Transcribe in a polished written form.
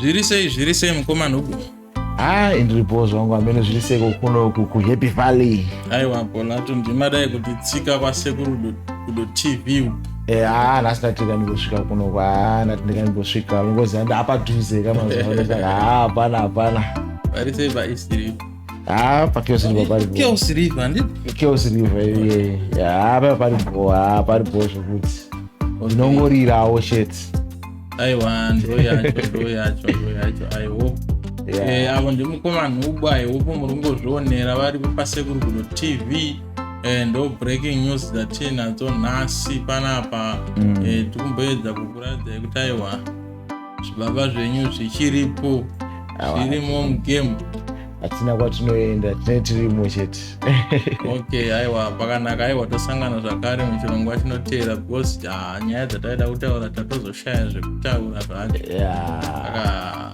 Zviri sei, zviri sei mukoma Nhubu? Ah, ndiripo zvangu amene, zviri sei kuno kuHappy Valley? Aiwa, Polato, ndimadai kuti tsika kwaSekuru Gudo TV. Eh, ah, nhasi ndati ndikandingosvika kuno. Ah, ndati ndikandingosvika, ungoziva ndapadhuze kamazuva, saka ah, hapana, hapana. Vari sei paEast River? Ah, paChaos River paripo. Chaos River, handiti? Chaos River, iye. Ah, paripo, ah, paripo zvokuti ndinongorirawo chete. Aiwa, ndo yacho, ndo yacho, ndo yacho. I hope avo ndimukoma Nhubu. I hope muri kungozvionera varipo paSekuru Gudo TV. Ndo breaking news dzatinadzo nhasi panapa. Tikumboedza kukuratidzai kuti aiwa, zvibaba zvenyu zvichiripo, zvirimo mugame. Hatina kwatinoenda, tinee tirimo chete. Okay, aiwa, pakanaka. Aiwa, tosangana zvakare muchirongwa chinoteera, because ah, nyaya dzataida kutaura tatozoshaya zvekutaura zvacho. Saka